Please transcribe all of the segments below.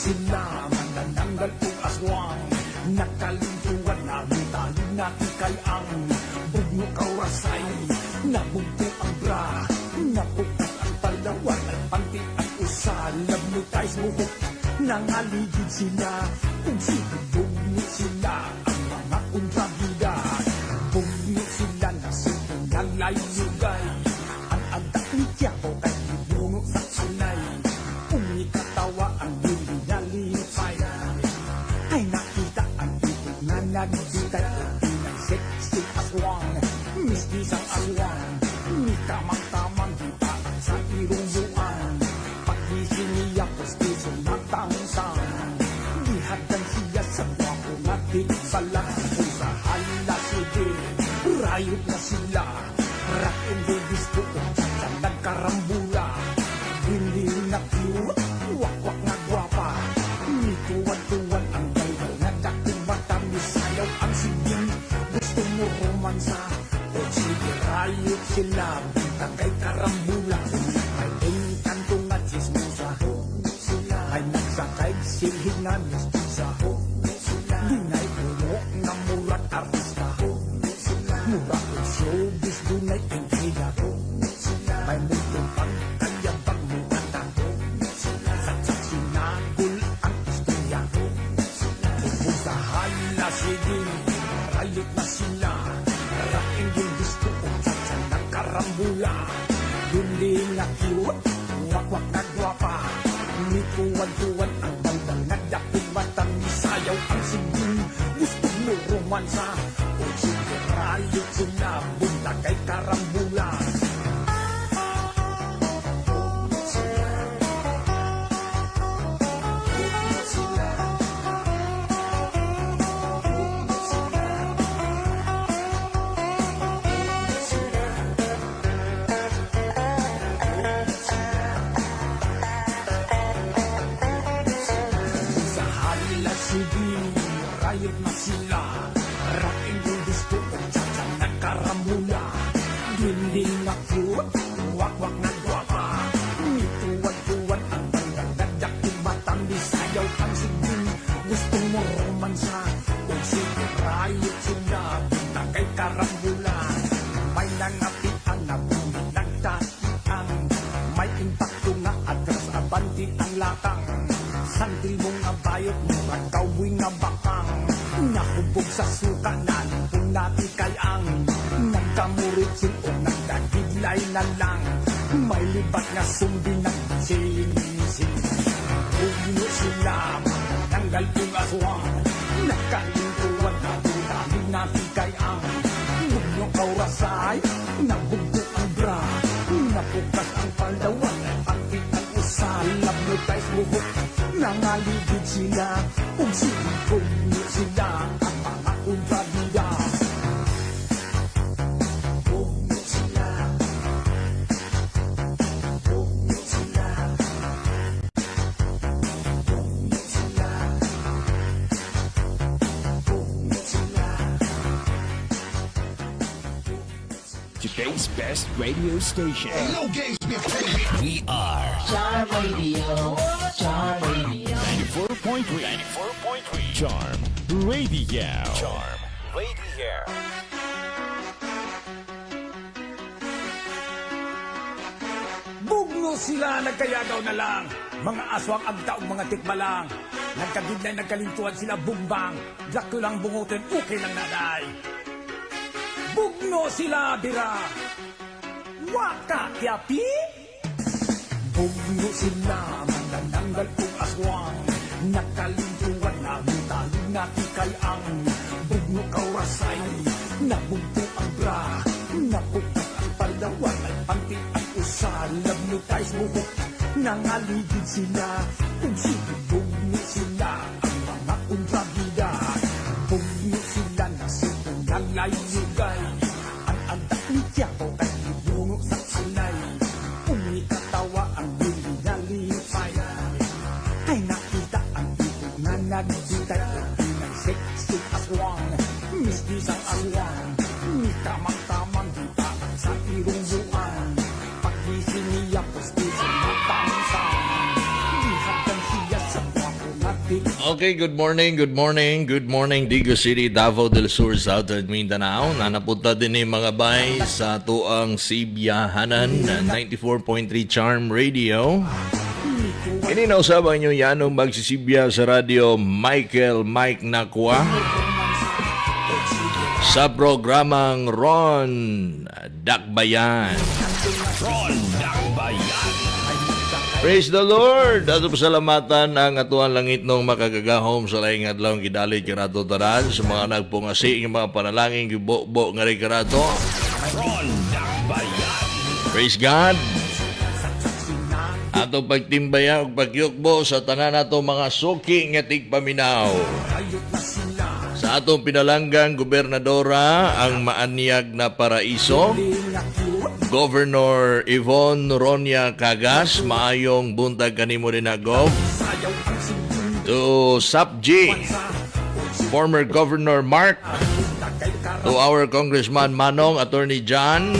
Sila, manananggal og aswang. Nakalintuan na mutalig na kay ang bugno kaurasay. Nabugto ang bra, napukas ang palawan at panty ang usa. Labnutize buhok, nangaligid sila. Kung sige, bugno sila ang mga kontrabida. Bugno sila na naglayugay. Ang adak ni Tiago kay gibuno sa sulay. Umikatawa ang dili nalipay. Ay nakita ang ikot nga nagbitay. Pinay sexy aswang, mistisang aswang. Ni tamang-tamang kita sa irong buang. Paggising niya, pustiso na tangtang. Gihagdan siya sa gwapo nga tikbalang. Kung sa hala sige, rayot na sila. Rock and roll disco o cha-cha nagkarambula. Hindi na cute, wakwak na gwapa. Nituwan-tuwan ang galgal nga dakong mata. Misayaw ang siging, gusto mo romansa. O sige, rayot sila, tagay karambula. May engkanto nga chismosa. Ay nagsakay silhig nga mestiza. Dunay puno nga murag artista. Mura og showbiz, dunay intriga. May multo pagkayabag mo kanta. Sa sinagol ang istorya. Kung sa hala sige, rayot na sila. Rock and roll disco o cha-cha nagkarambula. Hindi nga cute, wakwak na gwapa. Nituwan-tuwan ang balbal nga dakong mata. Misayaw ang siging, gusto mo romansa. O sige, rayot sila, buntagay karambula. Sila. Sila. Sila. Sila. Sila. Sa hala sige, rayot na sila. Rock and roll disco o cha-cha nagkaramula. Dindi nga cute, wakwak na gwapa. Nituwan-tuwan ang bandang nadakong mata. Misayaw ang siging, gusto mo romansa. O sige, rayot sila, tagay karambula. May nangapi ang nabunit, nagtakiang. May impacto nga atras, abanti ang lakang. Santil mo nga bayot, murag cowboy nga bakang. Nahubog sa suka, nalipong natin kay ang. Nagkamuritsin o nagdagidlay na lang. May libat nga sumbi nagsinising. Bugno sila, tanggal yung aswang. Nagkalintuan na utalig natin kay ang. Bugno kaurasay, nabugto ang bra. Napukas ang palawan, panty ang usa. Labnutize buhok, nangaligid sila. Ug sige, sila ang mga kontrabida. Bugno sila. Bugno sila. Bugno sila. Bugno sila. Today's best radio station. No games being played. We are Charm Radio. Charm Radio. 94.3. 94.3. Charm Radio. Charm Radio. Bugno sila, nagkayagaw na lang. Mga aswang agta og mga tikbalang. Nagkagidlay, nagkalintuan sila bumbang. Dako lang bungutin, okay lang naday. Bugno sila bira. Waka kyapi? Bugno sila, manananggal og aswang. Nakalintuan na mutalig na kay ang. Bugno kaurasay, nabugto ang bra. Napukas ang palawan, ay panty ang usa. Labnutize buhok, nangaligid sila. Kung sige, bugno sila ang mga kontrabida. Bugno sila na naglayugay. Ang adak ni Tiago kay gibuno sa sulay. Umikatawa ang dili nalipay. Ay nakita ang ikot nga nagbitay. Pinay sexy aswang, mistisang aswang. Ni tamang-tamang kita sa irong buang. Paggising niya, pustiso na tangtang. Gihagdan siya sa gwapo. Okay, good morning, good morning, good morning, Digos City, Davao del Sur, Southern Mindanao. Nanapunta din ni mga bay sa tuang Sibyahanan, 94.3 Charm Radio. Ini na usab inyo yanong magsisibya sa radyo, Michael Mike Nakwa, sa programang Ron Dakbayan. Ron Dakbayan. Praise the Lord! Ato pasalamatan ang atuang langit nung makagagahom sa laing adlaw gidalit kanato tanan sa mga nagpungasi ng mga panalangin gibo-bo nga rin kanato. Ron Dakbayan. Praise God! Ato pagtimbaya ug pagyukbo sa tanan nato mga suki nga tigpaminaw. Sa atong pinalanggang gobernadora, ang maanyag na paraiso, Governor Yvonne Ronia Cagas, maayong buntag kanimo din na, Gov. To Sapji, former Governor Mark, to our Congressman Manong, Attorney John,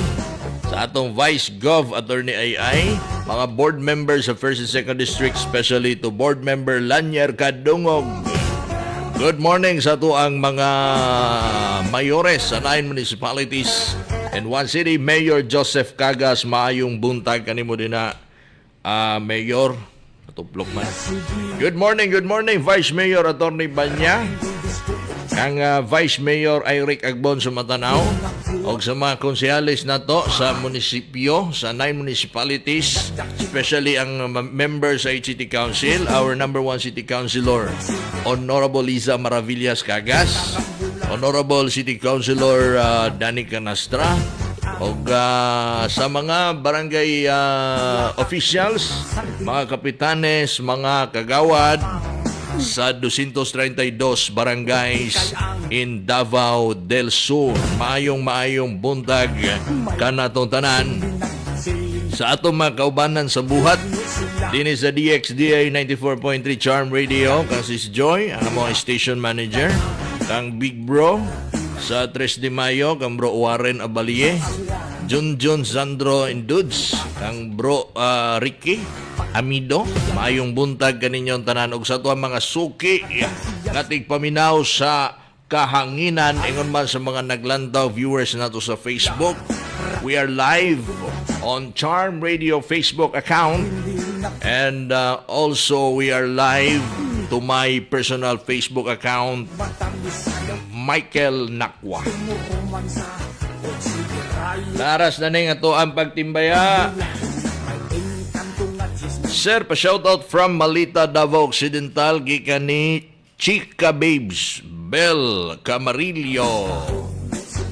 sa atong Vice Gov, Attorney AI, mga board members sa 1st and 2nd District, especially to Board Member Lanier Kadungog. Good morning sa atuang mga mayores sa nine municipalities and one city. Mayor Joseph Cagas, maayong buntag kanimo din na, Mayor. Natuplok man. Good morning, Vice Mayor Attorney Banya. Ang Vice Mayor Eric Agbon sa Matanao og sa mga konsehales nato sa munisipyo, sa nine municipalities, especially ang members sa City Council, our number one City Councilor, Honorable Liza Maravillas Cagas, Honorable City Councilor Danny Canastra, og sa mga barangay officials, mga kapitanes, mga kagawad sa 232 barangays in Davao del Sur. Maayong maayong buntag kanatong tanan. Sa atong mga kaubanan sa buhat, dinhi sa DXDA 94.3 Charm Radio, kang Sis Joy, ang among station manager, kang Big Bro, sa 3 de Mayo, kang Bro Warren Abalie, Junjun Sandro Induds, kang Bro Ricky Amido, maayong buntag kaninyong tanan og sa atuang mga suki nga tigpaminaw sa kahanginan, ingon man sa mga naglantaw viewers nato sa Facebook. We are live on Charm Radio Facebook account and also we are live to my personal Facebook account, Michael Nakwa. Naras na ning ato ang pagtimbaya. Sir, pa-shoutout from Malita, Davao Occidental, gikan ni Chica Babes, Bel Camarillo.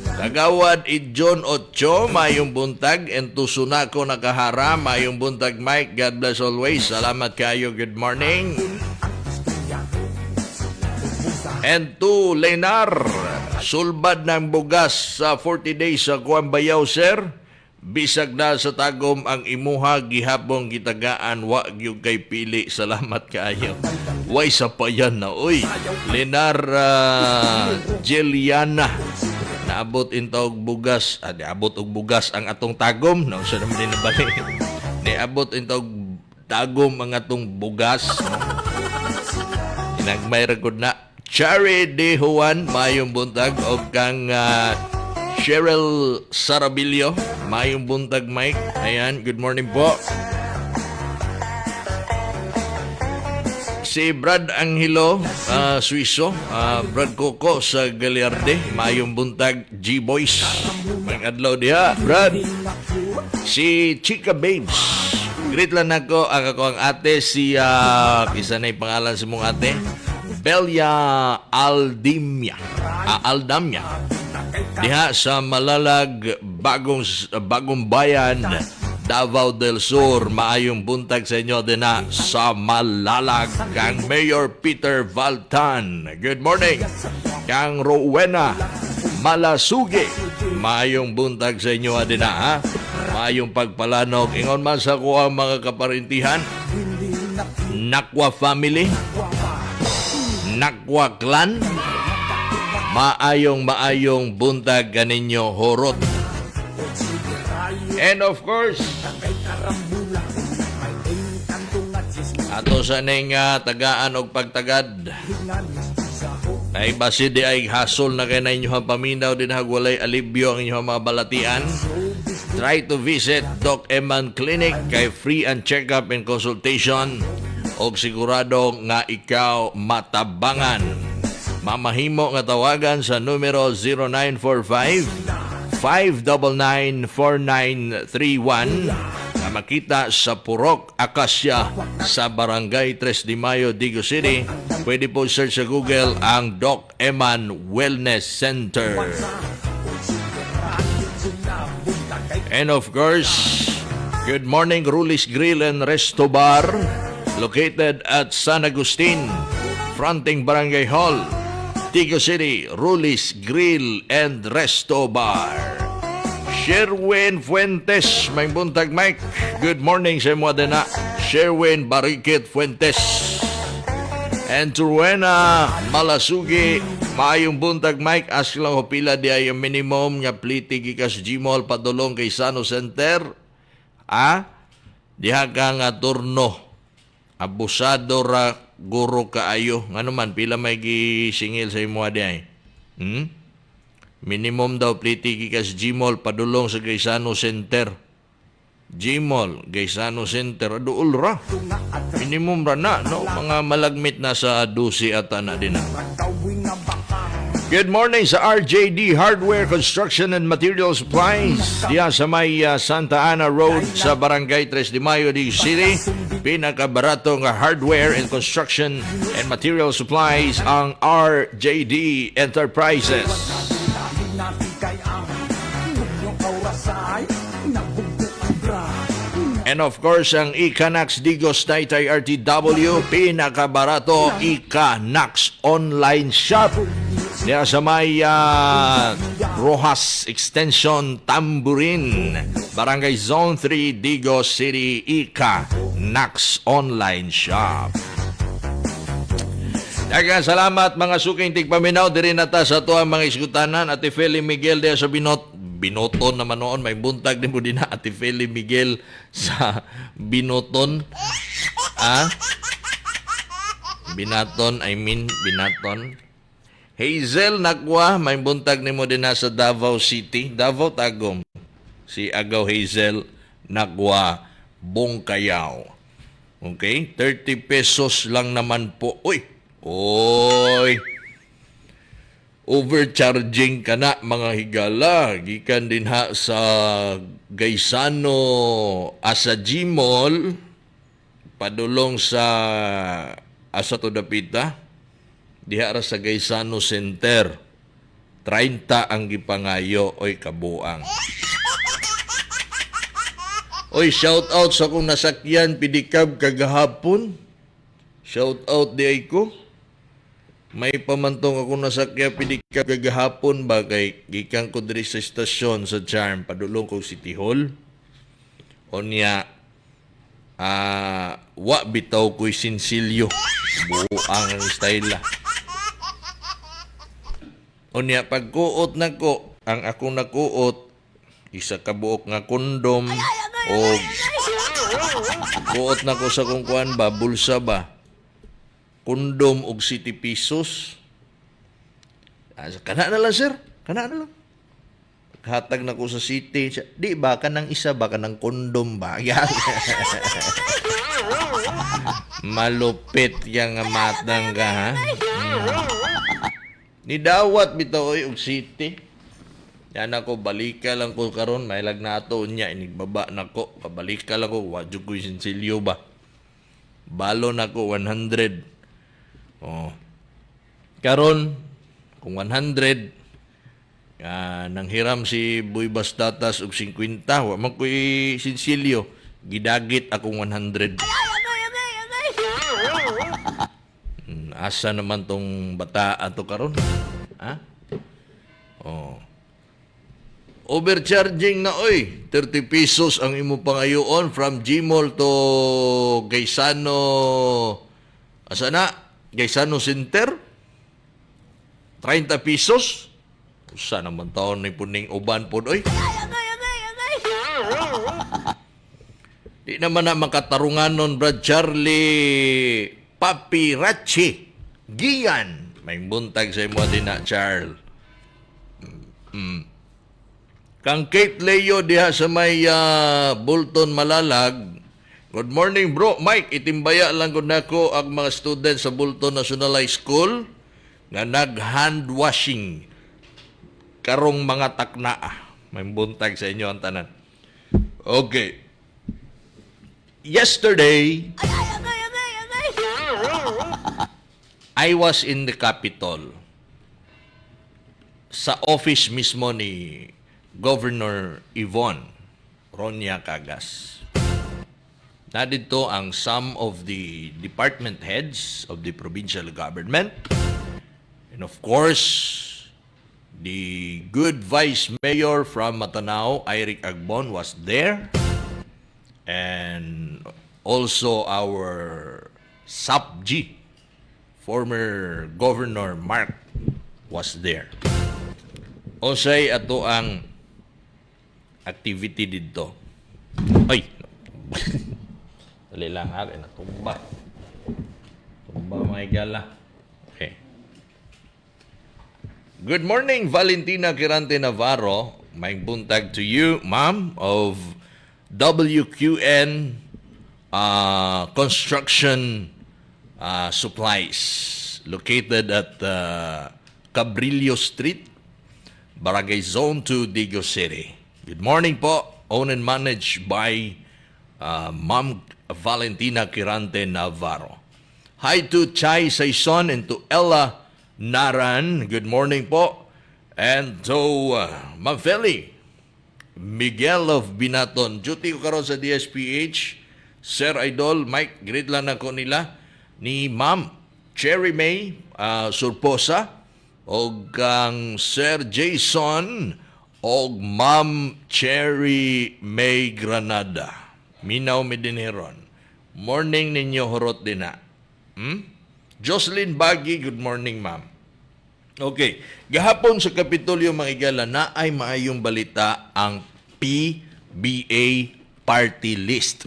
Kagawad Idjon Ocho, mayong buntag, and to Sunako Nakahara, mayong buntag, Mike, God bless always. Salamat kayo, good morning. And to Lenar, sulbad ng bugas sa 40 days sa Kuan Bayaw, sir. Bisag na sa tagom ang imuha gihapong gitagaan, wa gyud kay pili. Salamat kaayo. Way sa payan na oy. Lenar Jeliana. Naabot inta og bugas, niabot og bugas ang atong tagom, no sa naman din nabali. Niabot inta og tagom ang atong bugas, no? Inagmay ra gud na. Cherry De Juan, mayong buntag, og kang Cheryl Sarabilio, mayong buntag, Mike. Ayan, good morning po. Si Brad Angelo Suizo, Brad Coco sa Galiarde, mayong buntag, G-Boys. May adlaw diha, Brad. Si Chica Babes. Greet lang nako ang ako ang ate si isa na yung pangalan sa mong ate. Belia Aldimia. Aldamia. Diha sa Malalag, Bagong Bayan, Davao del Sur. Maayong buntag sa inyo din na sa Malalag. Kang Mayor Peter Valtan. Good morning. Kang Rowena Malasugi. Maayong buntag sa inyo din na, ha? Maayong pagpalanog. Ingon man sa ko ang mga kaparintihan. Nakwa family. Nakwa clan. Maayong maayong buntag kaninyo horot. And of course, Ato sa ning tagaan og pagtagad. Ay basi di ay hasol na kay na inyong paminaw din walay alibyo ang inyong mga balatian. Try to visit Doc Eman Clinic kay free and check-up and consultation og sigurado nga ikaw matabangan. Mamahimo nga tawagan sa numero 0945 599-4931 na makita sa Purok Acacia sa Barangay 3 de Mayo, Digos City. Pwede po search sa Google ang Doc Eman Wellness Center. And of course, good morning, Rulis Grill and Resto Bar, located at San Agustin, fronting Barangay Hall, Digos City, Rulis Grill and Resto Bar. Sherwin Fuentes, may buntag, Mike. Good morning sa imo na. Sherwin Barikit Fuentes. And to Rowena Malasugi, maayong buntag, Mike. Ask lang ko pila di ay ang minimum nga plite gikas Gmall padulong Gaisano Center. Ah? Diha ka nga turno. Abusado ra guro kaayo. Ngano man, pila may gisingil sa imo di ay? Minimum daw plite gikas Gmall padulong sa Gaisano Center. Gmall, Gaisano Center, duol ra. Minimum ra na, no? Mga malagmit na sa 12 ata na din na. Good morning sa RJD Hardware Construction and Material Supplies. Diya sa may Santa Ana Road sa Barangay 3 de Mayo, Digos City. Pinakabarato nga hardware and construction and material supplies ang RJD Enterprises. Kay ang bugno kaurasay nabugto ang bra. And of course, ang Icanax Digos Taytay RTW, pinakabarato Icanax Online Shop. Diya sa may Rojas Extension, Tamburin, Barangay Zone 3, Digos City, Icanax Online Shop. Daghang salamat, mga suking tigpaminaw, diri na ta sa atuang mga isgutanan. Ate Feli Miguel diya sa Binoton naman noon, may buntag din mo din na, Ate Feli Miguel sa Binoton. Ah? Binaton, I mean Binaton. Hazel Nakwa, may buntag nimo din na sa Davao City, Davao Tagum. Si Agaw Hazel Nakwa Bongkayaw. Okay? 30 pesos lang naman po. Uy! Oy! Overcharging ka na, mga higala. Gikan din ha sa Gaisano asa Gmall padulong sa asa to dapita diha ra sa Gaisano Center. 30 ang gipangayo, oy, kabuang. Oy, shout out sa akong nasakyan pedicab kagahapon. Shout out di ay ko. May pamantong ako nasakyan pedicab kagahapon ba kay gikan ko diri sa istasyon sa Charm padulong ko City Hall. Onya wa bitaw ko'y sinsilyo. Buang ang style lah. Unya pagkuot nako, ang akong nakuot isa ka buok nga kondom o kuot nako sa kung kuan ba, bulsa ba. Kondom og city pesos. Ah, kana na lang, sir. Kana na lang. Hatag na ko sa city. Siya, di ba kanang isa ba, kanang kondom ba? Yan. Malupit yang nga matang ka ha. Nidawat bitaw oy og city. Yan ako, balika lang ko karon, mailag na ato niya, inigbaba na ko, pabalika lang ko, wa jud ko'y sinsilyo ba. Balo na ko 100. Oh. Karon, kung 100, nanghiram si Boy Bastatas og 50, wa man ko'y sinsilyo, gidagit akong 100. Asa naman tong bata ato karon? Ha? Oh. Overcharging na oy. 30 pesos ang imo pangayoon from Gmall to Gaisano. Asa na? Gaisano Center? 30 pesos? Usa naman taon ni puning uban pod oy. Di naman na makatarunganon, Brad Charlie Papirachi Gian. May buntag sa imo din na, Charles. Kang Kate Leo diha sa may Bulton, Malalag. Good morning, bro. Mike, itimbaya lang gud nako ang mga students sa Bulton National High School nga nag hand washing karong mga taknaa. May buntag sa inyo ang tanan. Okay. Yesterday, I was in the Capitol sa office mismo ni Governor Yvonne Ronia Cagas. Na dito ang some of the department heads of the provincial government. And of course, the good vice mayor from Matanao, Eric Agbon, was there. And also our SAPG, former Governor Mark, was there. Unsay ato ang activity dito? Ay! Dali lang ha, kay natumba. Tumba, mga higala. Okay. Good morning, Valentina Quirante Navarro. May buntag to you, ma'am, of WQN Construction Supplies, located at Cabrillo Street, Barangay Zone 2, Digos City. Good morning po, owned and managed by Ma'am Valentina Quirante Navarro. Hi to Chai Saison and to Ella Naran. Good morning po. And to Ma'am Feli Miguel of Binaton. Duty ko karon sa DSPH. Sir Idol, Mike, greet lang ako nila ni Ma'am Cherry May Surposa og kang Sir Jason og Ma'am Cherry May Granada. Minaw mi dinhi ron. Morning ninyo hurot din na. Jocelyn Baggy, good morning, ma'am. Okay. Gahapon sa Kapitolyo, mga igala, na ay maayong balita ang PBA party list.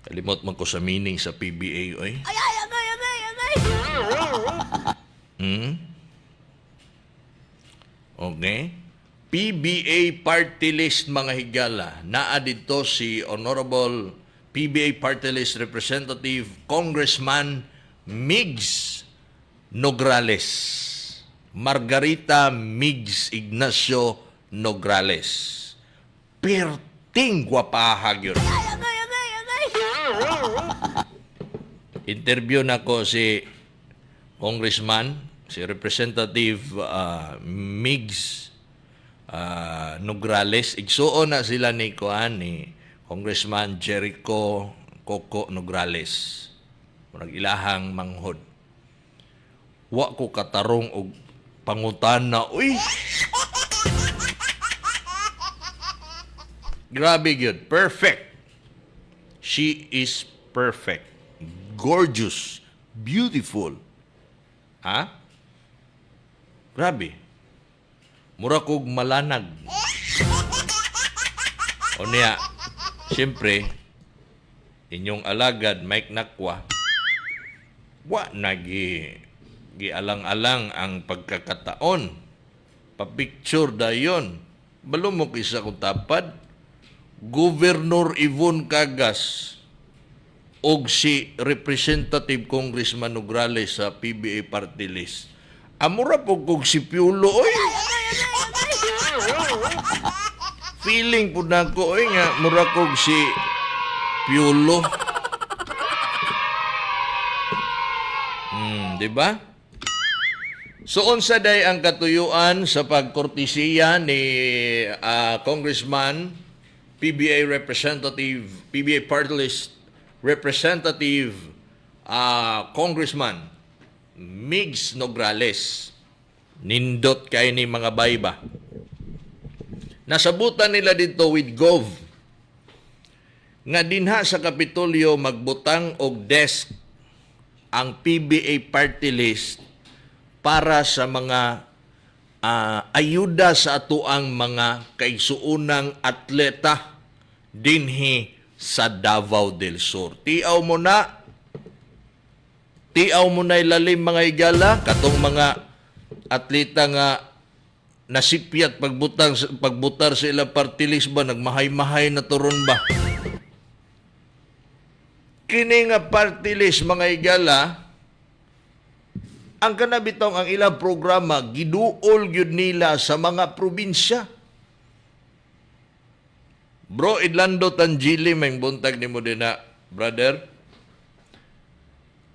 Kalimot man ko sa meaning sa PBA, oy. Ay, ay, agay, agay, agay! Okay? PBA party list, mga higala. Naa dito si Honorable PBA Party List Representative Congressman Migs Nograles. Margarita Migs Ignacio Nograles. Perting gwapaha gyud. Ay, agay, agay, agay! Interview na ko si Congressman, si Representative Migs Nograles. Igsuon na sila ni kuan ni Congressman Jericho Coco Nograles. Murag ilahang manghod. Wa ko katarong og pangutana. Uy! Grabe gyud. Perfect. She is perfect. Gorgeous. Beautiful. Ha? Grabe. Mura kog malanag. O niya, siyempre, inyong alagad, Mike Nakwa, wa nagi gialang-alang ang pagkakataon. Pa-picture dayon. Balumok isa kong tapad. Governor Yvonne Cagas og si Representative Congressman Nograles sa PBA party list. Amura po kog si Piolo, oy. Feeling po na ko, oy, nga mura kog si Piolo. Di ba? So unsa day ang katuyuan sa pagkortesiya ni Congressman PBA Representative, PBA Party List Representative Congressman Migs Nograles? Nindot kay ni, mga bayba. Nasabutan nila dito with Gov nga dinha sa Kapitolyo magbutang og desk ang PBA party list para sa mga ayuda sa atoang mga kaigsuonang atleta dinhi sa Davao del Sur. Tiaw mo na, tiaw mo na ilalim, mga higala, katong mga atleta nga nasipyat pagbutang pagbutar sa ilang party list ba, nagmahay-mahay na turon ba. Kini nga party list, mga higala, ang kanabitong ang ilang programa giduol gyud nila sa mga probinsya. Bro Idlando Tangili, may buntag nimo din na, brother.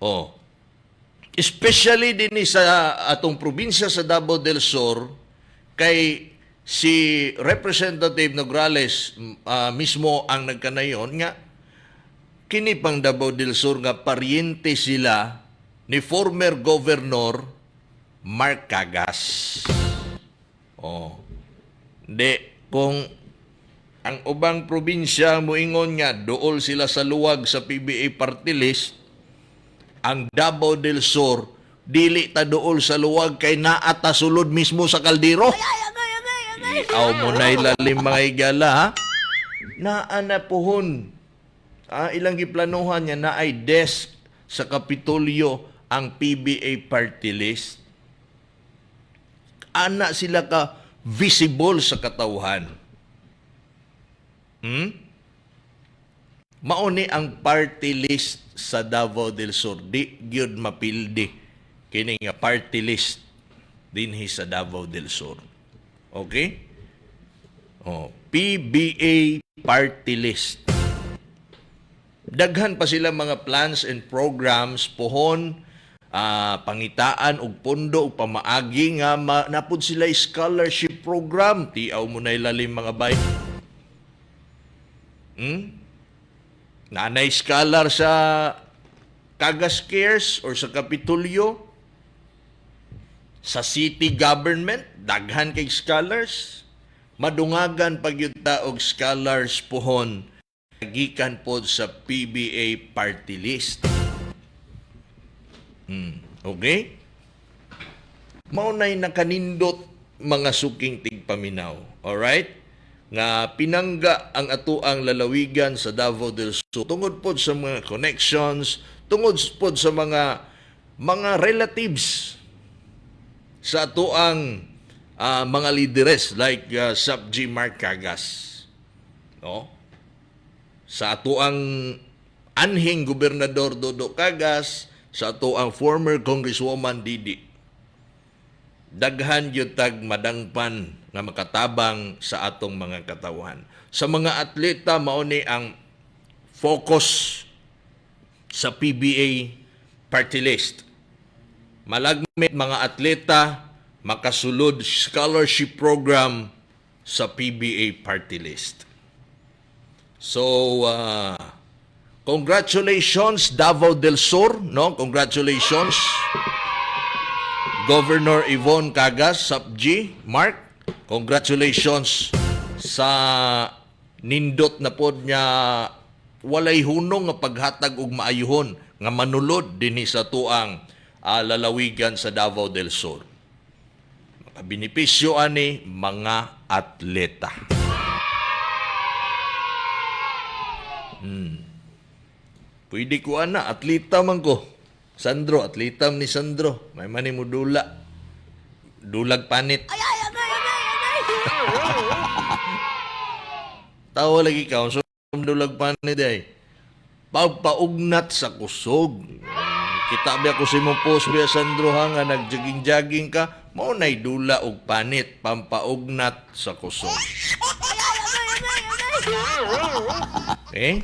Oh. Especially din sa atong probinsya sa Davao del Sur kay si Representative Nograles mismo ang nagkanayon nga kini pang Davao del Sur nga paryente sila ni former Governor Mark Cagas. Oh. Di, kung ang ubang probinsya moingon nga duol sila sa luwag sa PBA party list, ang Davao del Sur dili ta duol sa luwag kay naa ta sulod mismo sa kaldero. Ay, agay, agay, agay. Aw mo na ilalim, mga higala, ha? Naa na pohon. Ah, ilang giplanuhan niya na ay desk sa Kapitolyo ang PBA party list. Ana sila ka visible sa katawhan. Mauni ang party list sa Davao del Sur. Di gyud mapildi kini nga party list dinhi sa Davao del Sur. Okay? Oh, PBA party list. Daghan pa sila mga plans and programs pohon, pangitaan og pondo og pamaagi nga napud sila scholarship program. Tiaw mo na ilalim, mga bay. Nanay scholar sa Cagas Cares or sa Kapitolyo, sa city government, daghan kay scholars. Madungagan pag yun ta og scholars pohon gikan pod sa PBA party list. Okay? Mao na'y nakanindot, mga suking tigpaminaw. Alright? Nga pinangga ang atuang lalawigan sa Davao del Sur tungod pod sa mga connections, tungod pod sa mga relatives sa atuang mga lideres like Sub G. Mark Cagas. No? Sa atuang anhing Gobernador Dodo Cagas, sa atuang former Congresswoman Didi. Daghan gyud tag madangpan nga makatabang sa atong mga katawhan. Sa mga atleta, mao ni ang focus sa PBA party list. Malagmit mga atleta makasulod scholarship program sa PBA party list. So, congratulations, Davao del Sur, no? Congratulations. Governor Yvonne Cagas, Sub G, Mark, congratulations sa nindot na pod niya walay hunong nga paghatag og maayuhon nga manulod dinhi sa tuang lalawigan sa Davao del Sur. Makabenepisyo ani mga atleta. Pwede ko ana, atleta man ko. Sandro, atleta ni Sandro. May mani mo dula. Dulag panit. Ay, ay, agay, agay, agay. Tawa lagi ka, so dulag panit ay. Pagpaugnat sa kusog. Kita ba ko sa imong post biya, Sandro, ha, nga nag-jogging-jogging ka, mao na'y dula og panit, pampaugnat sa kusog. Ay, ay, agay, agay, agay. Eh?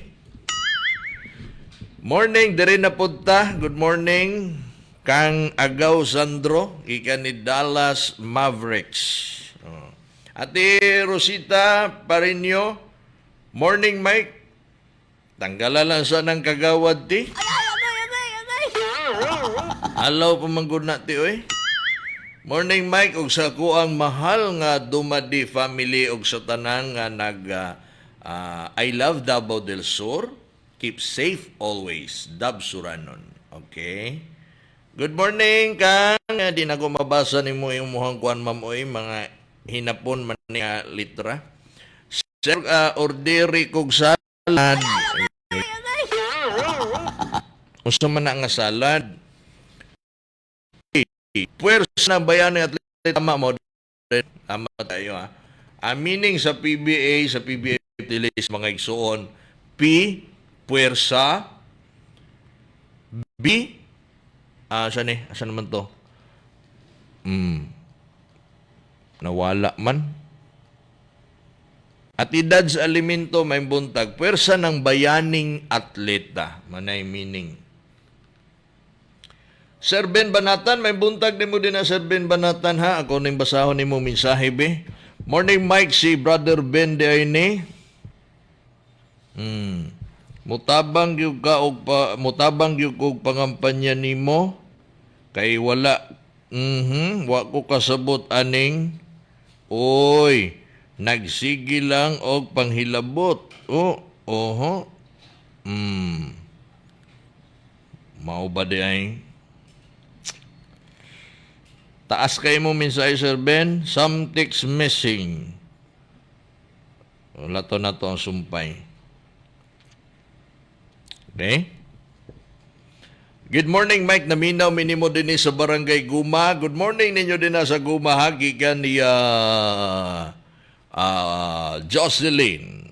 Morning, dire na punta. Good morning. Kang Agaw Sandro, ika ni Dallas Mavericks. Oh. Ate Rosita Parinyo, morning, Mike. Tanggala lang sa ng kagawad ti. Ay, ay, agay, agay, agay. Alaw pa man gud na ti oy. Morning, Mike, ug sa kuang mahal nga Dumadi family ug sa tanan nga nag I love Davao del Sur. Keep safe always. Dab Suranon. Okay. Good morning kang di na ko mabasa nimo yung muhang kuan, ma'am, oy, mga hinapon man nga litra. Sir, orderi kog salad. Unsa man na nga salad? Puwersa na bayani at tama mo. Tama tayo ha. Ang meaning sa PBA tilis, mga igsuon, P, puwersa, B, saan eh? Asa naman to? Nawala man. At edad sa alimento, may buntag. Puwersa ng bayaning atleta. Manay meaning. Sir Ben Banatan, may buntag nimo din na, Sir Ben Banatan, ha. Ako ning basahon nimo mensahe be. Morning, Mike, si Brother Ben di ay ni. Mutabang gyud ka og pa, mutabang gyud og pangampanya nimo kay wala wa ko kasabot aning. Oy, nagsige lang og panghilabot. Oh, oho. Mao ba di ay? Taas kay mo mensahe, Sir Ben. Something's missing. Wala to na to ang sumpay. Okay? Good morning, Mike. Naminaw minimo din sa Barangay Guma. Good morning ninyo din sa Guma. Ha? Gikan ni Jocelyn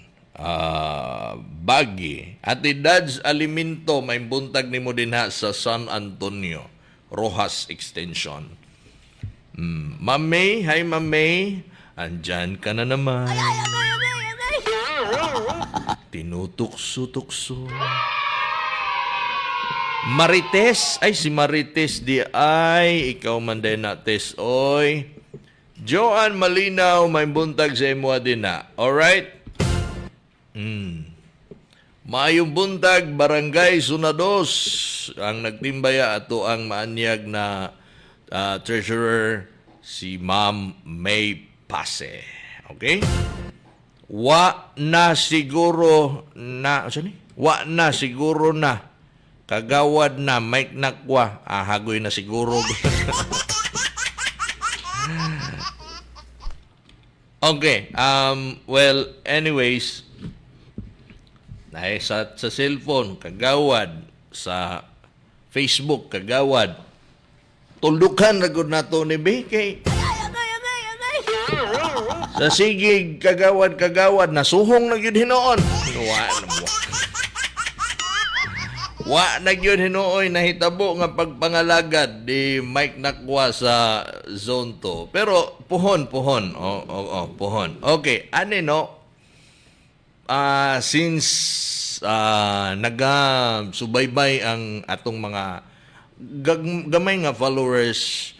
Bagi. Ate Dads Alimento, may buntag nimo din ha sa San Antonio, Rojas Extension. Ma'am May, hi, Ma'am May. Andyan ka na naman. Tinutukso-tukso. Marites, ay si Marites di ay, ikaw man din na tes, oy. Joanne Malinaw, may buntag sa imo din na. Alright? Maayong buntag, Barangay Sunados. Ang nagtimbaya ato ang maanyag na treasurer, si Ma'am May Pase. Okay? Wa na siguro na, ano ni? Wa na siguro na. Kagawad na, Mike Nakwa. Ah, hagoy na siguro. Okay. Well, anyways, dahil sa cellphone, kagawad, sa Facebook, kagawad. Tuldukan ra gud nato ni BK. Sa sigig, kagawad, kagawad, nasuhong na gyud hinuon. Wa na wa. Wa na gyud hinuoy nahitabo nga pagpangalagad ni Mike Nakwa sa Zone 2. Pero puhon, puhon. Oh, puhon. Okay, ani no? Since naga subaybay ang atong mga gamay nga followers,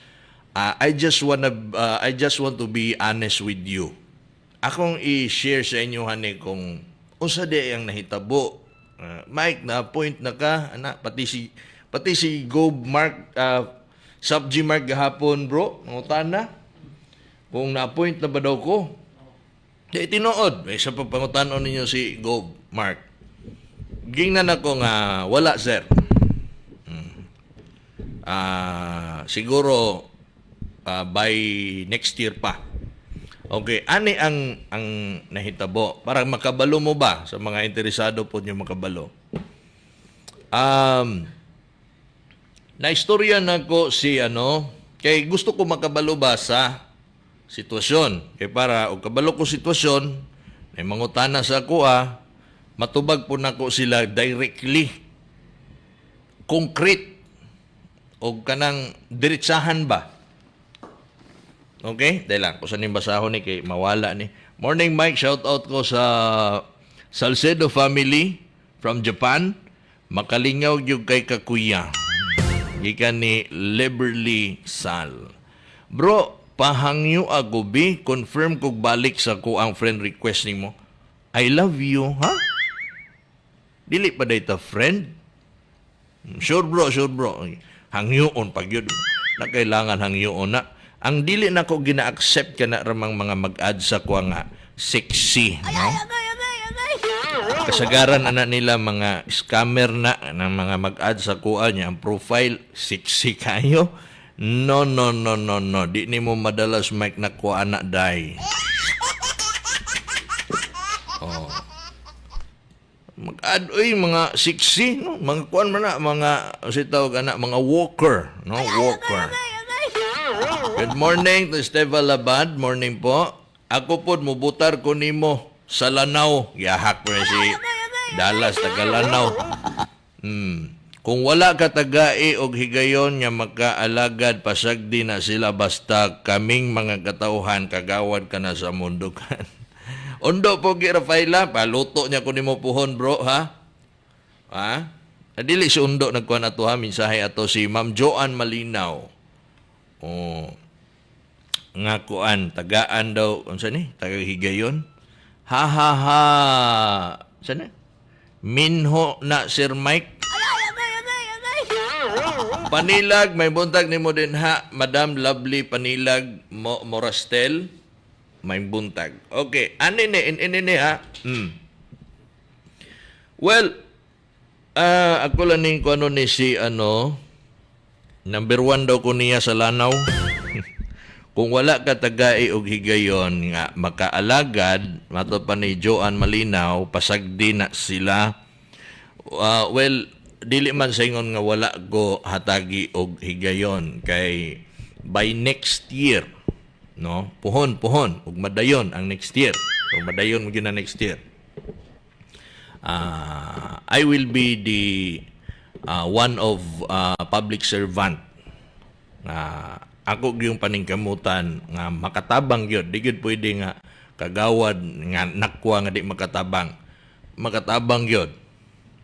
I just want to be honest with you. Akong i-share sa inyo hani kung unsa di ang nahitabo. Mike, na point na ka ana, pati si Go Mark, Sub G Mark gahapon, bro, mangutana kung na-appoint na ba daw ko. Di tinuod, may sa pagpangutanon ninyo si Go Mark. Gingnan ako nga wala, sir. Siguro by next year pa. Okay, ani ang nahitabo para makabalo mo ba sa mga interesado po niyo makabalo. Na istorya na ko si ano kay gusto ko makabalo ba sa sitwasyon. Kay para og kabalo ko sitwasyon, may mangutana sa ako matubag po nako sila directly. Concrete o kanang diretsahan ba? Okay? Dahil lang, kung saan yung basahon ni kay mawala ni. Morning, Mike, shout out ko sa Salcedo family from Japan. Makalingaw gyud kay kakuya. Gikan ni Liberly Sal. Bro, pahangyo ako bi, confirm kog balik sa ko ang friend request nimo. I love you, ha? Dili pa day ta friend? Sure bro, sure bro. Hangyoon pag yun. Na kailangan hangyoon na. Ang dili na ko gina-accept ka na ramang mga mag-add sa kuha nga sexy, no? Kasagaran ana nila mga scammer na ng mga mag-add sa kuha niya ang profile sexy kayo. No, no, no, no, no. Di nimo madalas, Mike, na kuha na day. Mag-add oy, mga sexy, no? Mga kuan man na, mga si tawag ana, mga walker, no? Walker. Good morning to Steva Labad. Morning po. Ako pod mubutar ko nimo sa Lanao. Yahak po si Dallas, taga Lanao. Kung wala ka tagai og higayon nga makaalagad, pasagdi na sila, basta kaming mga katauhan, kagawad ka na sa mundukan. Undo po gi Rafaela, paluto niya ko nimo puhon, bro, ha? Ha? Dili si Undo nagkuan ato ha, mensahe ato si Ma'am Joanne Malinaw. Oh. Nga kuan, tagaan daw, unsa ni? Taga higayon? Ha ha ha. Unsa ni? Minho na Sir Mike. Panilag, may buntag nimo din ha, Madam Lovely Panilag Mo Morastel. May buntag. Okay, ani ni in ini ni ha. Well, ako lang ning kuano ni si ano, number 1 daw ko niya sa Lanao. Kung wala ka tagai og higayon nga makaalagad, mato pa ni Joan Malinaw, pasagdi na sila. Well, dili man sa ingon nga wala ko hatagi og higayon kay by next year, no? Puhon, puhon ug madayon ang next year. Ug madayon mo gyud na next year. I will be the one of public servant nga ako gyung paningkamutan nga makatabang gyud. Di gyud pwede nga kagawad nga nakwa nga di makatabang. Makatabang gyud,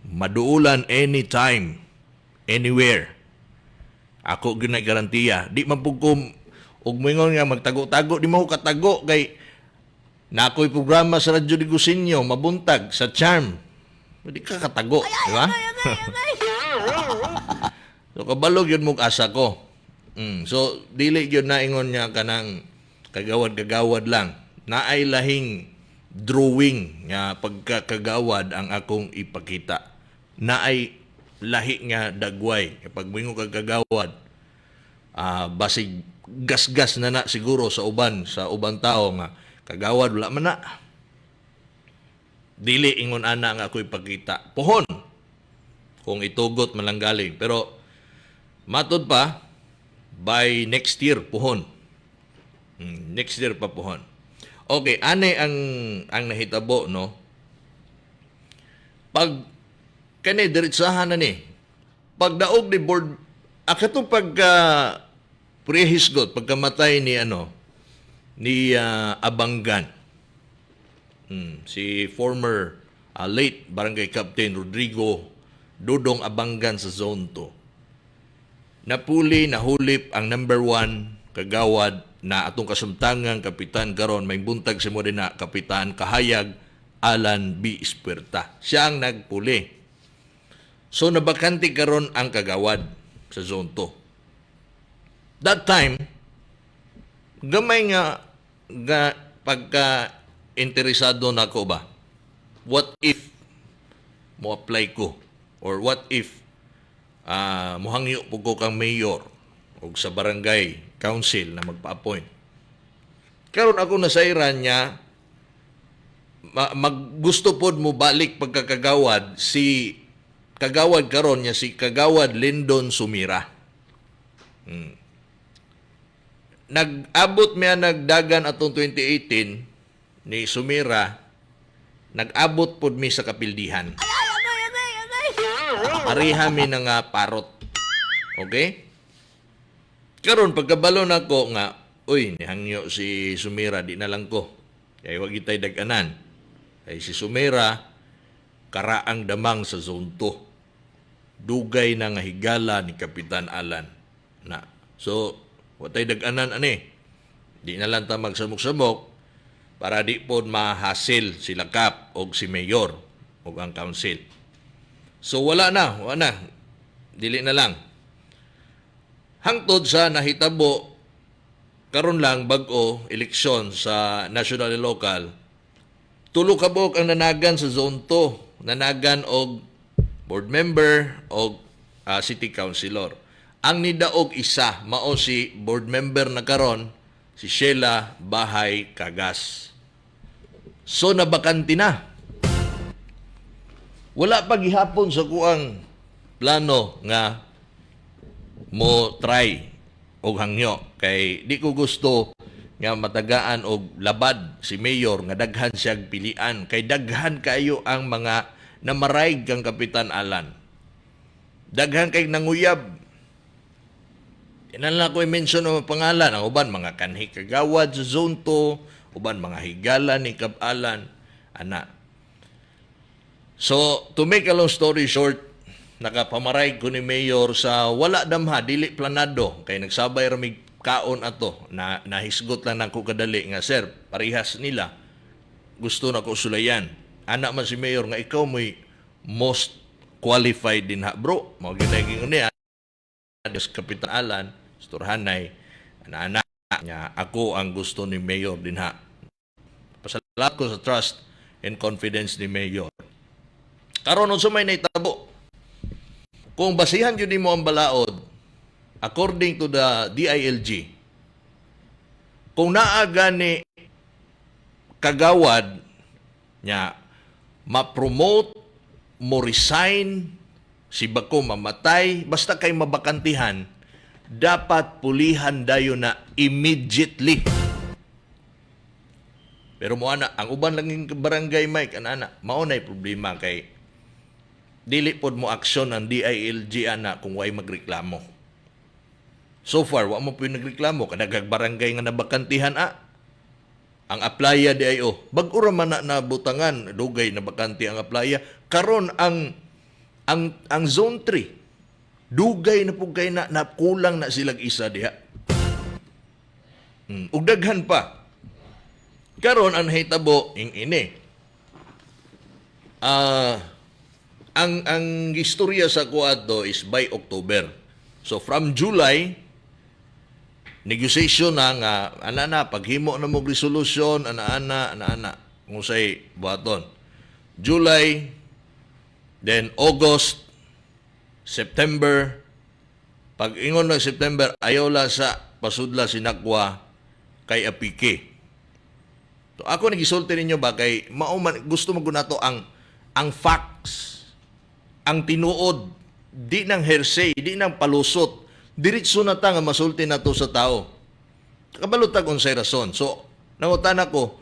maduulan anytime, anywhere. Ako gyud na garantiya. Di man pud ko og moingon nga magtago-tago, di mo ko katago kay na ako'y programa sa Radyo de Gusinyo, mabuntag, sa Charm. Di ka katago, di ba? So kabalo gyud mo asa ko. So dili gyud na ingon niya kanang kagawad-kagawad lang. Naay lahing drawing nga pagkakagawad ang akong ipakita. Naay lahi nga dagway kapag moingon kag kagawad, basig gasgas na na siguro sa uban tao nga kagawad wala man na. Dili ingon ana nga ako ipakita. Pohon kung itugot man lang galing, pero matod pa by next year pohon. Next year pa pohon. Okay, ane ang nahitabo, no? Pag kani, diretsahan na ni. Pagdaog ni board katong pagka prehisgot, pagkamatay ni ano ni Abanggan. Si former late barangay captain Rodrigo Dudong Abanggan sa Zone 2. Napuli, nahulip ang number 1 kagawad na atong kasumtangang kapitan karon. May buntag si mo din na Kapitan Kahayag Alan B. Espuerta. Siya ang nagpuli. So nabakante karon ang kagawad sa Zone 2. That time, gamay nga nga pagka interesado na ko ba? What if mo apply ko? Or what if muhangyo po ko kang mayor o sa barangay council na magpa-appoint? Karon ako nasayran niya maggusto pod mo balik pagkakagawad si kagawad karon niya, si Kagawad Lindon Sumira. Nag-abot miya nagdagan atong 2018 ni Sumira, nag-abot pod mi sa kapildihan. Pareha mi na nga parot. Okay? Karon pagkabalo nako nga, uy, nihangyo si Sumira, di na lang ko. Kay wag itay dag-anan. Kay si Sumira, karaang damang sa Zone 2. Dugay na nga higala ni Kapitan Alan. Na. So, watay dag-anan ani. Di na lang ta magsamok-samok para di po mahasil sila Kap og si Mayor og ang council. So wala na, wala na. Dili na lang. Hangtod sa nahitabo karon lang bag-o eleksyon sa national and local, tulo ka buok ang nanagan sa Zone 2, nanagan og board member og city councilor. Ang nidaog isa mao si board member na karon, si Sheila Bahay Cagas. So nabakante na. Wala pa gihapon sa kuang plano nga mo try og hangyo kay di ko gusto nga matagaan og labad si mayor nga daghan siyang pilian kay daghan kayo ang mga namaray kang Kapitan Alan. Daghan kay nanguyab. Inan lang ko i-mention ang mga pangalan. Ang uban, mga kanhi kagawad sa Zone 2, uban, mga higala ni Kap-Alan, ana. So, to make a long story short, nakapamaray ko ni Mayor sa wala damha, dili planado, kay nagsabay ra mig kaon ato, na nahisgot lang nako kadali nga, "Sir, parihas nila, gusto na ko sulayan." Ana man si Mayor nga, "Ikaw mo'y most qualified din ha, bro." Mao gyud niya. Diyos Kapitan Alan, Sturhanay, ana-ana niya, ako ang gusto ni Mayor din ha. Pasalamat ko sa trust and confidence ni Mayor. Karon, unsa may nahitabo? Kung basihan gyud nimo ang balaod, according to the DILG, kung naa gani kagawad nya ma-promote, mo resign, si bako mamatay, basta kay mabakantihan, dapat pulihan dayon na immediately. Pero mo ana, ang uban lang yung barangay, Mike, ana ana, mao na'y problema kay dili pod mo aksyon ang DILG ana kung way magreklamo. So far, wa mo po yung nagreklamo kadagag barangay nga nabakantihan a. Ang aplaya di ay oh, bag-o ra man na nabutangan, dugay na bakante ang aplaya. Karon ang Zone 3 dugay na pud kay na nakulang na silag isa diha. Ug daghan pa. Karon ang nahitabo ing ini. Ang istorya sa kuadto is by October. So from July, negotiation na nga ana na paghimo na mo resolution, ana ana ana ana kung say buhaton. July, then August, September, pag ingon ng September, ayaw la sa pasudla si Nakwa kay apiki. So ako nagisulti ninyo ba kay mao man gusto mo nato ang facts, ang tinuod, di nang hearsay, di nang palusot. Diretso na ta nga masulti nato sa tao. Kabalo ta kung unsay rason. So, nangutan ako,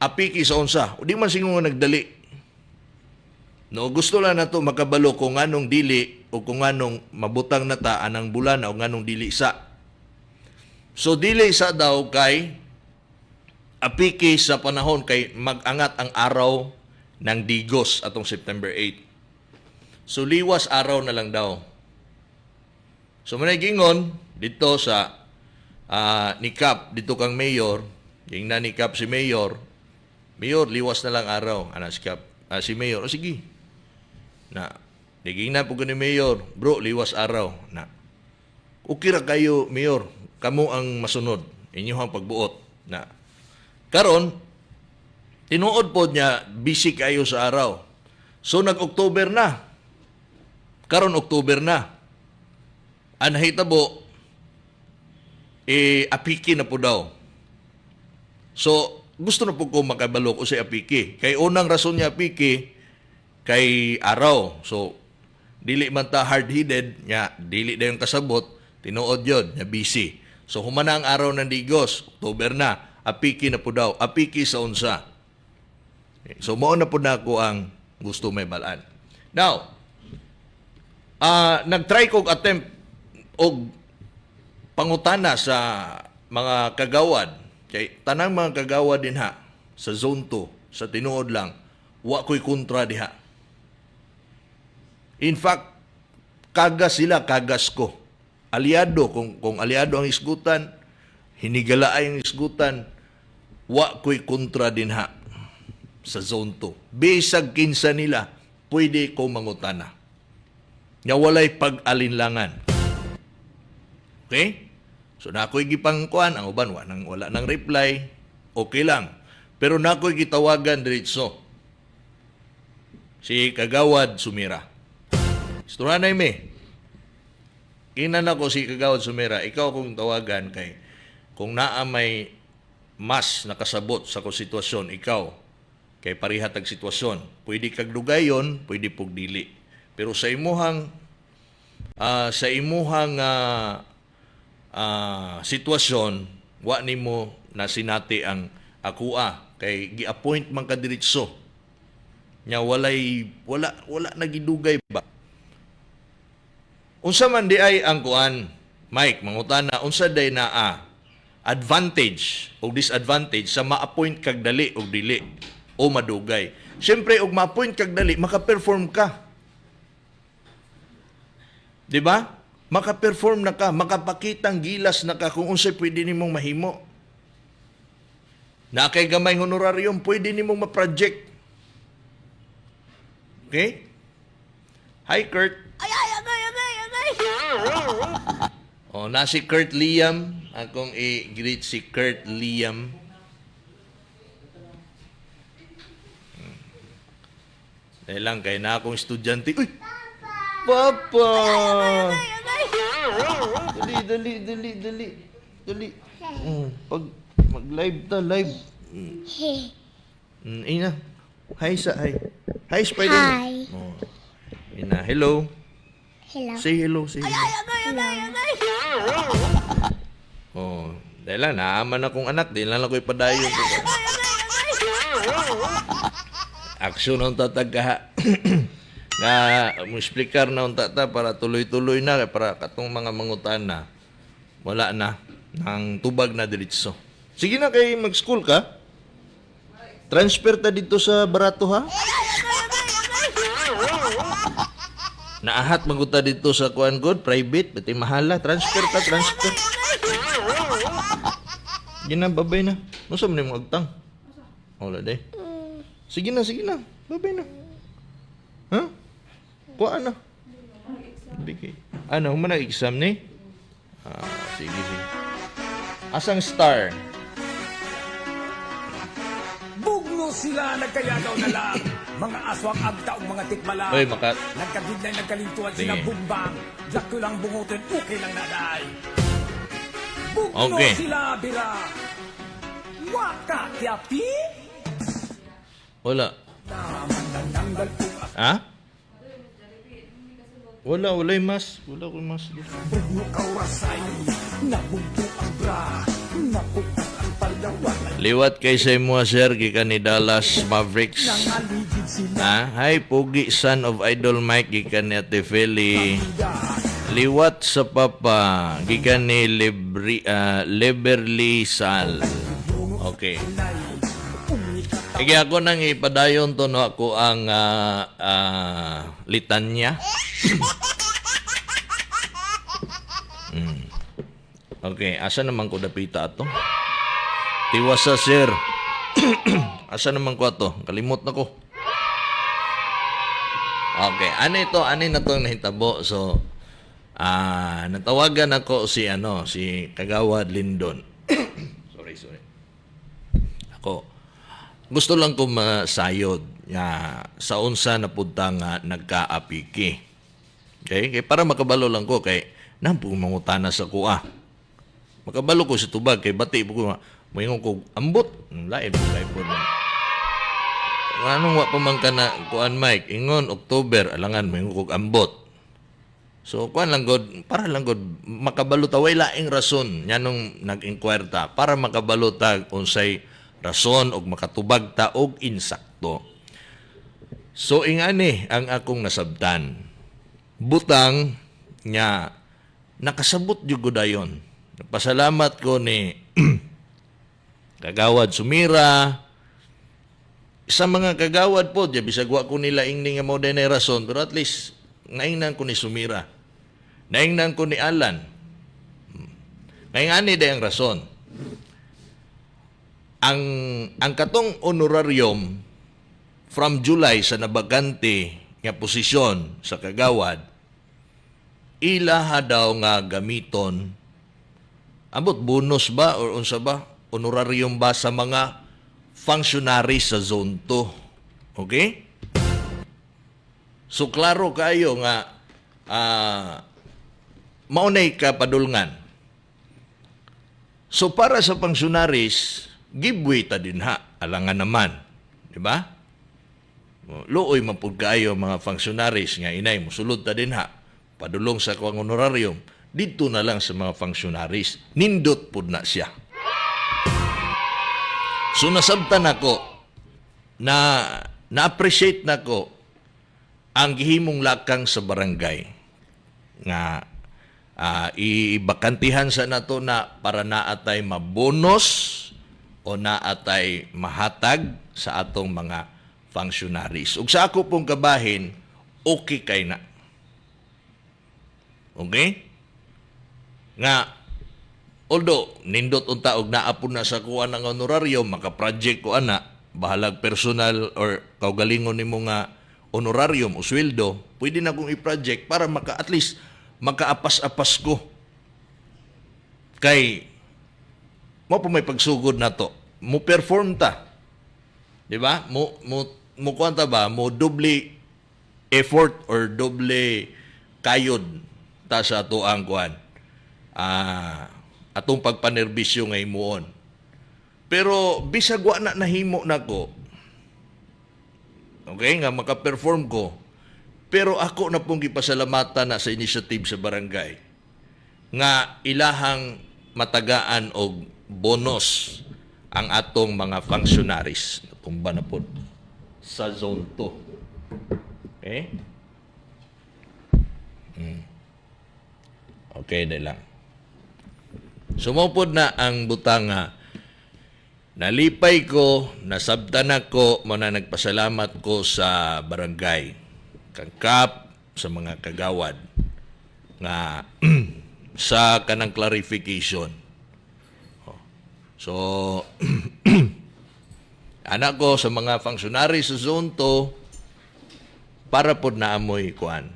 apiki sa unsa? Di man singo nga nagdali. No, gusto lang nato makabalo kung anong dili o kung anong mabutang na ta anang bulan o nganong dili sa. So dili sa daw kay apiki sa panahon kay mag-angat ang araw ng Digos atong September 8. So liwas araw na lang daw. So manay gingon dito sa ni Cap dito kang mayor, ging na ni Cap si mayor, "Mayor, liwas na lang araw." Ana si Cap, si mayor, "O sige." Na, niging na po ni mayor, "Bro, liwas araw." Na, "Okay ra kayo, mayor, kamo ang masunod, inyong pagbuot." Na, karon, tinuod po niya, busy kayo sa araw. So nag-October na. Karon October na. Ang nahitabo, eh, apiki na po daw. So, gusto na po ko makabalo ko sa apiki. Kay unang rason niya apiki, kay araw. So, dili man ta hard-headed, nya, dili na yung kasabot, tinuod yun, nya busy. So, humana ang araw ng Digos, October na, apiki na po daw, apiki sa unsa. So, mao na po na ako ang gusto may balaan. Now, nag-try kog attempt og pangutana sa mga kagawad kay tanang mga kagawad din ha sa Zone 2, sa tinuod lang, wa ko'y kontra diha. In fact, kagas sila, kagas ko. Aliado, kung aliado ang isgutan, hinigala ay ang isgutan, wa ko'y kontra din ha sa Zone 2. Bisag kinsa nila, pwede ko mangutana. Nga walay pag-alinlangan. Okay? So na ako'y gipangkuan, ang uban wala nang reply, okay lang. Pero na ako'y gitawagan diretso. Si Kagawad Sumira. Isturanay me. Kinan ako si Kagawad Sumira, ikaw kong tawagan kay kung naa may mas nakasabot sa ko sitwasyon, ikaw. Kay pareha tag sitwasyon. Pwede kag dugayon, pwede pug dili. Pero sa imuhang sitwasyon, wa nimo nasinati ang akua kay gi-appoint man ka diretso. Nya walay wala wala nagidugay ba. Unsa man di ay ang kuan, Mike, mangutana, unsa day naa advantage o disadvantage sa ma-appoint kag dali o dili o madugay? Siyempre, og ma-appoint kag dali, maka-perform ka. Di ba? Maka-perform na ka, makapakitang gilas na ka kung unsay pwede nimong mahimo. Na kay gamay honorarium, pwede nimong ma-project. Okay? Hi, Kurt. Ay, ay, agay, agay, agay. O, na si Kurt Liam. Akong i-greet si Kurt Liam. Dahil lang, kay na akong estudyante. Uy! Papa! Agay, agay. Dali, dali, dali, dali. Dali. Pag mag-live ta, live. Ina. Hi sa, hi. Hi, Spider. Hi. Oh. Ina, hello. Hello. Say hello, say hello. Ay, agay, agay, agay. Oh, dahil lang, naaman akong anak, di lang ako ipadayon ko. Agay, agay, agay. Aksyon ang tatagkaha. Nga, mo-explicar na ang tata para tuloy-tuloy na, para katong mga mangutan na, wala na, nang tubag na diretso. Sige na kay mag-school ka. Transfer ta dito sa barato ha. Naahat maguta dito sa kuan good private, pati mahala, transfer ta, transfer. Sige na, babay na. Unsa man imong agtang? Wala day. Sige na, sige na. Babay na. Ha? Kuha na. Bigay. Ano, human exam ni? Ah, sige, sige. Asang star? Bugno sila nagkayagaw na lang. Mga aswang agta ug mga tikmala. Oy, maka Nagkagidlay nagkalintuan sila Sige. bumbang. Dako lang bungutin, okay lang naday. Bugno Okay. sila bira. Waka kyapi. Wala. Manananggal ug Ha? Wala, wala'y mas. Wala ko mas. bugno kaurasay. Nabugto ang bra. Napukat ang palawan. Liwat kay sa imo, sir, gikan ni Dallas Mavericks. Nangaligid sila. Ha? Hi, Pugi, son of Idol Mike, gikan ni Ate Feli. Liwat sa papa, gikan ni Leberly Sal. Okay. Sige, ako nang ipadayon to no ako ang litanya. Okay, asa naman ko dapita ato? Tiwasa, sir. Asa naman ko ato? Kalimot na ko. Okay, ano ito? Ano na itong nahitabo? So, natawagan ako si ano, si Kagawad Lindon. Sorry, sorry. Ako, gusto lang ko masayod nga sa unsa na punta nga nagkaapiki. Okay? Kay para makabalo lang ko kay nampo mangutana sa kuha. Makabalo ko sa tubag kay bati po ko moingon ko ambot. Lain po kay po. Anong wa pa man ka na kuan Mike ingon October alangan moingon ko ambot. So kuan lang god para lang god makabalo ta way laing rason nganong nag-inquire ta para makabalo ta unsay rason og makatubag ta og insakto. So ingani ang akong nasabtan. Butang nga nakasabot jud ko dayon. Pasalamat ko ni Kagawad Sumira, sa mga kagawad po, di, bisag wa ko nila ingni nga mo dinay rason, pero at least naingnan ko ni Sumira. Naingnan ko ni Alan. Ngayon ani day ang rason. Ang katong honorarium from July sa nabagante nga posisyon sa kagawad, ilaha daw nga gamiton ambot bonus ba or unsa ba honorarium ba sa mga functionaries sa Zone 2. Okay? So klaro kayo nga maunay ka padulngan. So para sa functionaries, give way ta din ha. Alangan naman. Di ba? Luoy man pud kaayo mga functionaries nga inay mosulod ta dinha padulong sa kuang honorarium didto na lang sa mga functionaries. Nindot pud na siya. So nasabtan nako na na-appreciate nako ang gihimong lakang sa barangay nga ibakantihan sa nato na para naatay mabonus o naatay mahatag sa atong mga functionaries. Ug sa ako pong kabahin, okay kay na. Okay? Nga, although, nindot unta og naa pud na sa kuan ang honorarium, maka-project ko ana, bahalag personal or kaugalingon nimo nga honorarium o sweldo, pwede na kong i-project para maka at least makaapas-apas ko. Kay mo po may pagsugod na to. Mo perform ta. Di ba? Mo kuan ta ba? Mo doble effort or doble kayod ta sa ato ang kuan. Atong pagpanerbisyo nga himuon. Pero bisag wa na nahimo nako. Okay, nga maka-perform ko. Pero ako na pong gipasalamatan na sa initiative sa barangay nga ilahang matagaan og bonus ang atong mga functionaries. Natumba na po sa Zone 2. Okay? Okay na lang. Sumupod na ang butanga. Nalipay ko, nasabtan ako, mao nagpasalamat ko sa barangay. Kang Kap, sa mga kagawad nga sa kanang clarification. Oh. So, anak ko sa mga functionary sa Zone 2, para pod naamoy kuan,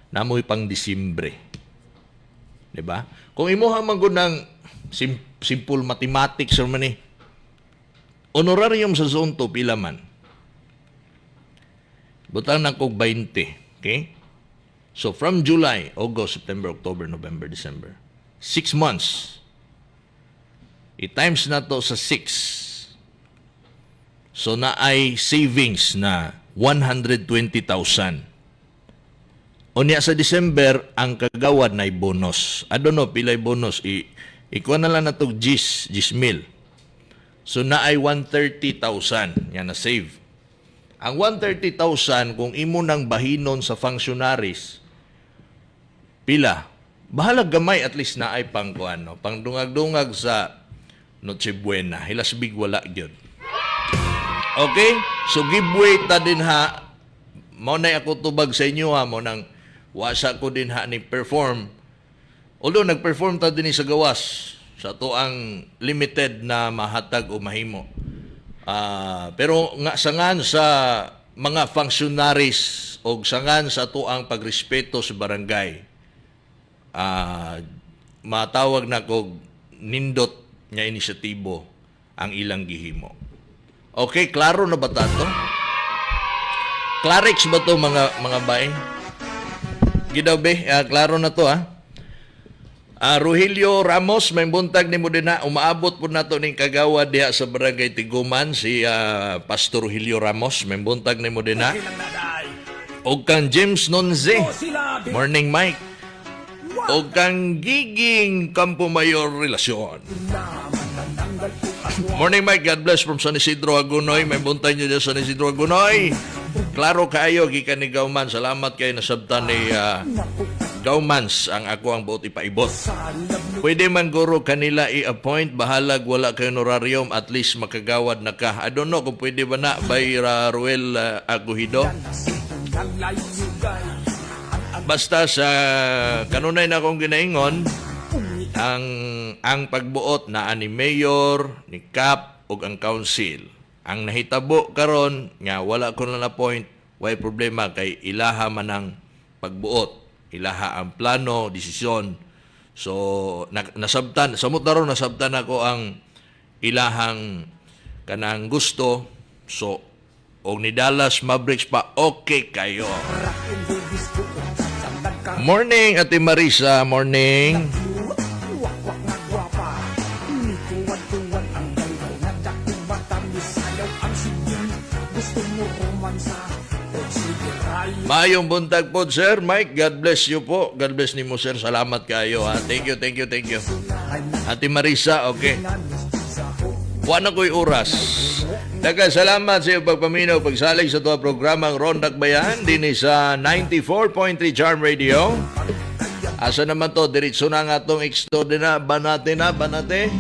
naamoy pang Disyembre. Di ba? Kung imuha man gud ng simple mathematics or man eh, honorarium sa Zone 2 pila man? Butang na kog 20, okay? So from July, August, September, October, November, December. 6 months. I-times na to sa 6. So na ay savings na 120,000. Unya sa December, ang kagawad na bonus. I don't know, pilay bonus. Ikuha na lang na to gis mil. So na ay 130,000. Yan na save. Ang 130,000, kung imo nang bahinon sa functionaries, pila? Bahalag gamay, at least na ay pang kuan, no? Pang dungag-dungag sa Noche Buena. Hilasbig wala gyud. Okay? So give way ta din ha. Mao na ako tubag sa inyo ha, mao nang wasa ko din ha ni perform. Although nag-perform ta din sa gawas sa ato ang limited na mahatag o mahimo. Pero nga sangan sa mga functionaries o sangan sa ato ang pagrespeto sa barangay. Matawag na kog nindot nga inisyatibo ang ilang gihimo. Okay, klaro na ba ta to? Clarix ba to mga bay? Gidaw be, klaro na to ha. Rogelio Ramos, may buntag ni mo din na umaabot po nato ning kagawad diha sa Barangay Tiguman si Pastor Rogelio Ramos, may buntag ni mo din na. Og kang James Nonze. Morning, Mike. Og kang Giging Campo Mayor Relasyon. Morning, Mike, God bless from San Isidro Agunoy. May buntag niyo dyan sa San Isidro Agunoy. Klaro kaayo gikan ni Gauman. Salamat kay nasabtan ni Gaumans ang ako ang buot ipaibot. Pwede man guro kanila i-appoint bahalag wala kay honorarium, at least makagawad na ka. I don't know kung pwede ba na by Ruel Aguhido. Basta sa kanunay na akong ginaingon, ang pagbuot na ani mayor, ni Cap ug ang council. Ang nahitabo karon nga wala ko na na-appoint, way problema kay ilaha man ang pagbuot, ilaha ang plano, desisyon. So nasabtan, samot na ron nasabtan ako ang ilahang kanang gusto. So og ni Dallas Mavericks pa, okay kayo. Morning, Ate Marisa, morning. Wakwak nga gwapa. Nituwad-tuwad ang dalaw. Nga dakong mata. Misayaw ang sigil. Tumuruman sa Og sige rayo. Maayong buntag po, Sir Mike. God bless you po. God bless nimo, sir. Salamat kayo, ha. Thank you, thank you, thank you. Ate Marisa, okay. Wa na ko'y oras. Daghang salamat sa iyong pagpaminaw, pagsalig sa tuwa programang Ron Dakbayan din sa 94.3 Charm Radio. Asa naman to? Diretso na nga itong extraordinary. Banate na, banate.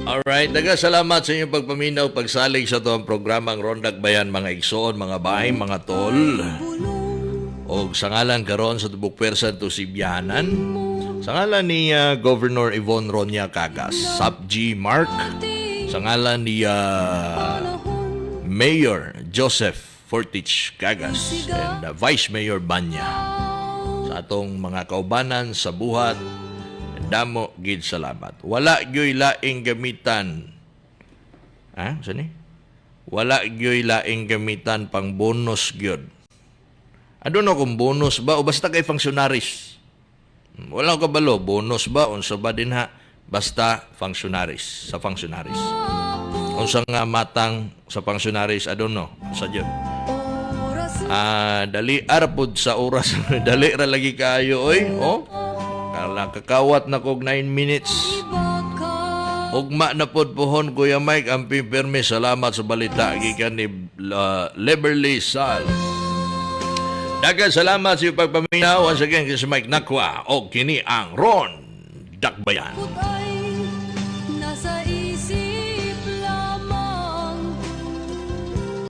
Alright, daghang salamat sa inyong pagpaminaw, pagsalig sa tuwang programang Ron Dakbayan, mga igsoon, mga bahay, mga tol. Og sa ngalan karon sa tubok pwersa to Sibyanan, sa ngalan ni Governor Yvonne Ronia Cagas, Sub G Mark, sa ngalan ni Mayor Joseph Fortich Cagas and Vice Mayor Banya, sa atong mga kaubanan sa buhat, damo gid salamat. Wala gyoy laing gamitan. Ha? Saan ni? Wala gyoy laing gamitan pang bonus gyud. I don't know kung bonus ba o basta kay functionaries. Wala ko kabalo, bonus ba, unsa ba din ha? Basta functionaries, sa functionaries. Unsa nga matang sa functionaries, I don't know. Unsa gyud. Ah, dali ara pod sa oras. Dali ra lagi kayo oy. Oh. Kala kakawat na kog 9 minutes. Ugma na pod pohon, Kuya Mike, ang pipirme. Salamat sa balita gikan ni Leberly Sal. Daghang salamat sa iyong pagpaminaw. Once again, si Mike Nakwa o kini ang Ron Dakbayan. Put